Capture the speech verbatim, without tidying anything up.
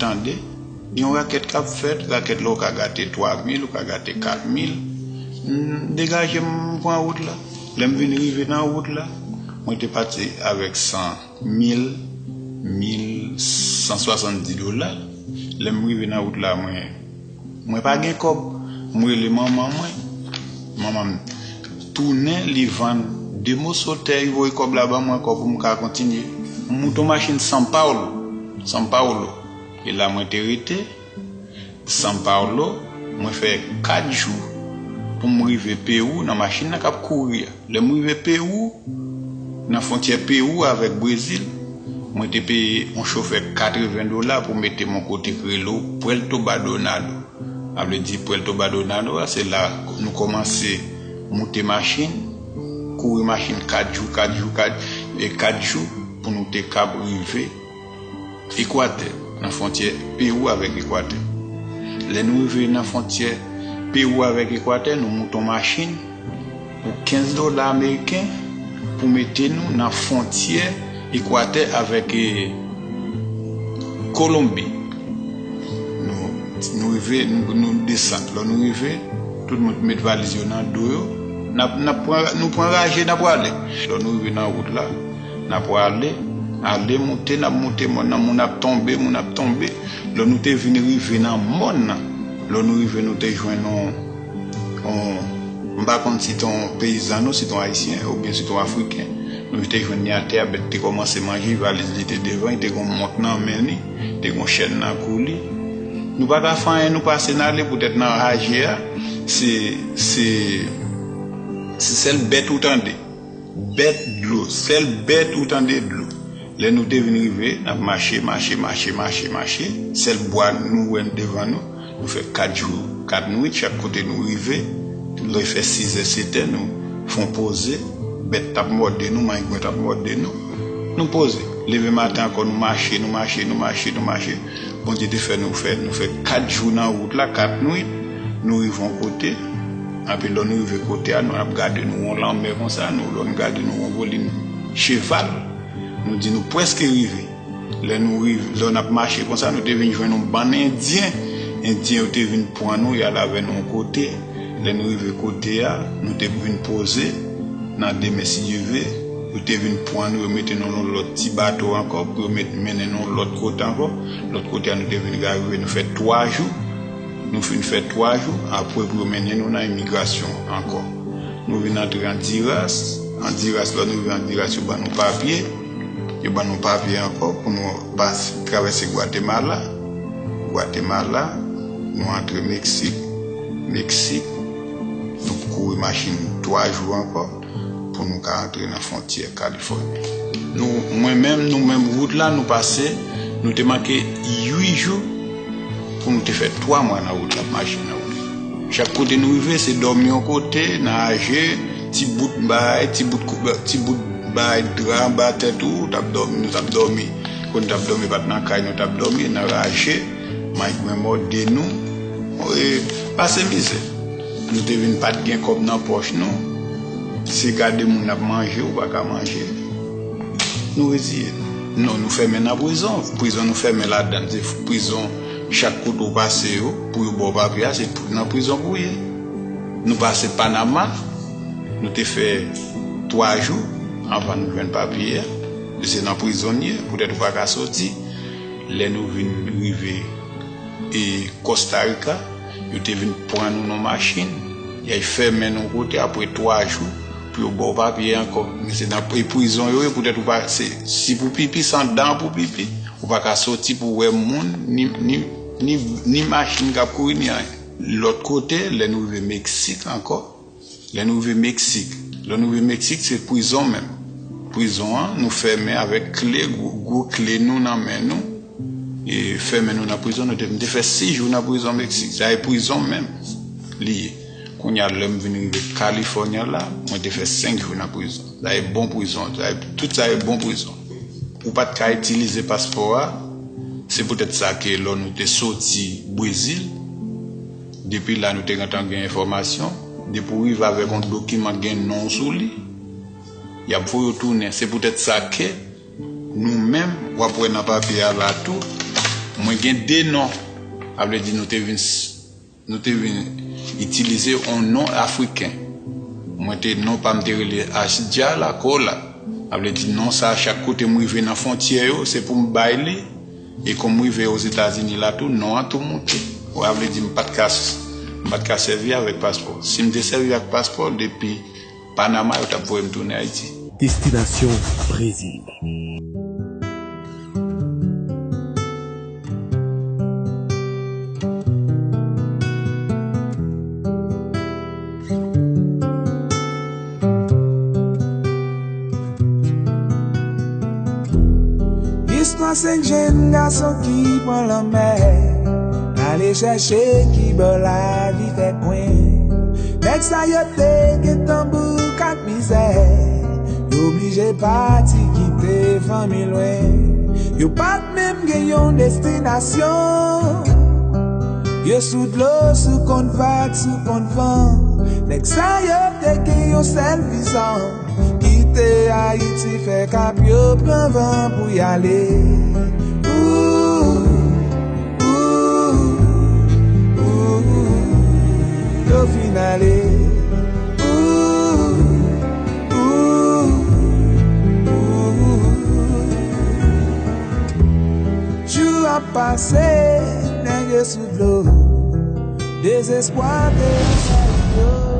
tande, gen yon rakèt k ap fèt, rakèt la ou ka gate twa mil, ou ka gate kat mil. M degaje m, m pran wout la. Lè m vin rive nan wout la, mwen te pati avèk san, mil, mil san swasanndis dola. Lè m rive nan wout la, mwen, mwen pa gen kòb. M rele manman mwen. Manman m tounen, li vann de moso tè, li voye kòb la ban mwen ankò pou m ka kontinye. M moute yon machin São Paulo. São Paulo. E la mwen te rete. São Paulo, mwen fè kat jou pou m rive Pewou nan machin nan k ap kouri a. Lè m rive Pewou, nan fwontyè Pewou avèk Brezil, mwen te peye yon chofè katreven dola pou mete m yon kote k rele Puerto Maldonado. Sa vle di Puerto Maldonado a, se la nou kòmanse moute machin, kouri machin kat jou, kat jou, kat, e kat jou pou nou te kab rive Ekwatè, nan fwontyè Pewou avèk Ekwatè. Lè nou rive nan fwontyè Pewou avèk Ekwatè, nou moute yon machin pou kenz dola ameriken pou mete nou nan fwontyè Ekwatè avèk, e, Kolonbi. Nou, nou rive, nou, nou desann. Lè nou rive, tout moun met valiz yo nan do yo. N ap, n ap pran, nou pran raje, n ap prale. Lè nou rive nan wout la, n ap prale, ale moute, n ap moute mòn nan, moun ap tonbe, moun ap tonbe. Lè nou te vin rive nan mòn nan, lè nou rive, nou te jwenn yon, yon, m pa konn si te yon peyizan nou, si te yon ayisyen, oubyen si te yon afriken. Nou te jwenn li atè a, bèt te kòmanse manje, valiz li te devan, li te gen yon mont nan men li, te gen yon chèn nan kou li. Nou pa ka fè anyen, nou pase n ale, poutèt nan raje a, se, se, se sèl bèt ou tande. Bèt dlo, sèl bèt ou tande dlo. Lè nou te vin rive, n ap mache, mache, mache, mache, mache. Sèl bwa nou wè devan nou. Nou fè kat jou, kat nwit, chak kote nou rive. Lè fè sizè, setè, nou fè yon poze. Bèt t ap mòde nou, mangwen t ap mòde nou. Nou poze. Leve maten ankò, nou mache, nou mache, nou mache, nou mache. Bondye te fè nou fè, nou fè kat jou nan wout la, kat nwit. Nou rive yon kote. Epi lè nou rive kote a, nou ap gade nou yon lanmè konsa, nou, lè nou gade nou yon volim cheval. Nou di nou prèske rive. Lè nou rive, lè n ap mache konsa, nou te vin jwenn yon bann endyen. Endyen yo te vin pran nou, y al avè nou yon kote. Lè nou rive kote a, nou te vin poze nan demen si Dye ve. Yo te vin pran nou, yo mete nou nan yon lòt ti bato ankò, pou yo met, mennen nou yon lòt kote ankò. Lòt kote a, nou te vin rive, nou fè twa jou. Nou fin fè twa jou, apre pou yo mennen nou nan imigrasyon ankò. Nou vin antre Andiras. Andiras, lè nou rive Andiras, yo ban nou papye. Yo ban nou papye ankò pou nou pase, travèse Gwatemala. Gwatemala, nou antre Meksik. Meksik, nou kouri machin twa jou ankò pou nou ka antre nan fwontyè Kalifòni. Nou, mwen menm, nou menm, wout la, nou pase, nou te manke uit jou pou nou te fè twa mwa nan wout la, ap mache nan wout la. Chak kote nou rive, se dòmi yon kote, nan raje, ti bout bay, ti bout koub, ti bout bay dra anba tèt ou, t ap dòmi, nou t ap dòmi. Kon nou t ap dòmi, pa t nan kay, nou t ap dòmi, nan raje, mangwen mòde nou, e, pase mizè. Nou te vin pa t gen kòb nan pòch nou. Se gade moun ap manje, ou pa ka manje. Nou reziye nou. Non, nou fèmen nan prizon. Prizon nou fèmen ladan. Se prizon, chak kote ou pase yo, pou yo ba w papye a, se nan prizon pou w ye. Nou pase Panama, nou te fè twa jou anvan nou jwenn papye a. Se nan prizon n ye, poutèt ou pa ka soti. Lè nou vin rive e Costa Rica, yo te vin pran nou nan machin, y al fèmen nou kote apre twa jou pou yo ba w papye ankò. Men se nan pri-, prizon yo ye, poutèt ou pa, se, si pou pipi, se anndan pou pipi. Ou pa ka soti pou wè moun, ni, ni, ni, ni machin k ap kouri, ni anyen. Lòt kote, lè nou rive Meksik ankò, lè nou rive Meksik, lè nou rive Meksik, se prizon menm. Prizon an, nou fèmen avèk kle, gwo, gwo kle nou nan men nou. E fèmen nou nan prizon, nou te, m te fè sis jou nan prizon Meksik. Sa e prizon menm li ye. Kounye a, lè m vin rive Kalifòni la, mwen te fè senk jou nan prizon. Sa e bon prizon, sa e, tout sa e bon prizon. Ou pa t ka itilize paspò a, se poutèt sa ke lè nou te soti Brezil, depi la nou te gentan gen enfòmasyon, depi w rive avèk yon dokiman k gen non w sou li, y ap voye w tounen. Se poutèt sa ke nou menm, w ap wè nan papye a la tou, Mwen gen de non. Sa vle di nou te vin s- nou te vin itilize yon non afriken. Mwen te, non pa m te rele Asdja Lakola. Sa vle di non sa, chak kote m rive nan fwontyè yo, se pou m bay li. E kon m rive Ozetazini la tou, non an tou moute. Sa vle di m pa t ka s- m pa t ka sèvi avèk paspò. Si m te sèvi ak paspò, depi Panama yo t ap voye m tounen Ayiti. Destinasyon Brezil. Istwa senk jenn gason ki pran lanmè, ale chèche kibò lavi fè kwen. Nèg sa yo te gen tanbou ak mizè, yo oblije pati kite fanmi lwen. Yo pa t menm gen yon destinasyon. Yo sou dlo, sou kont vag, sou kont van. Nèg sa yo te gen yon sèl vizyon, kite Ayiti, fè kap yo, pran van pou y ale. Ooh, ooh, ooh, ooh. Yo fin ale. Ooh, ooh, ooh, ooh. Jou ap pase, nèg yo sou dlo. Dezespwa te anvayi yo.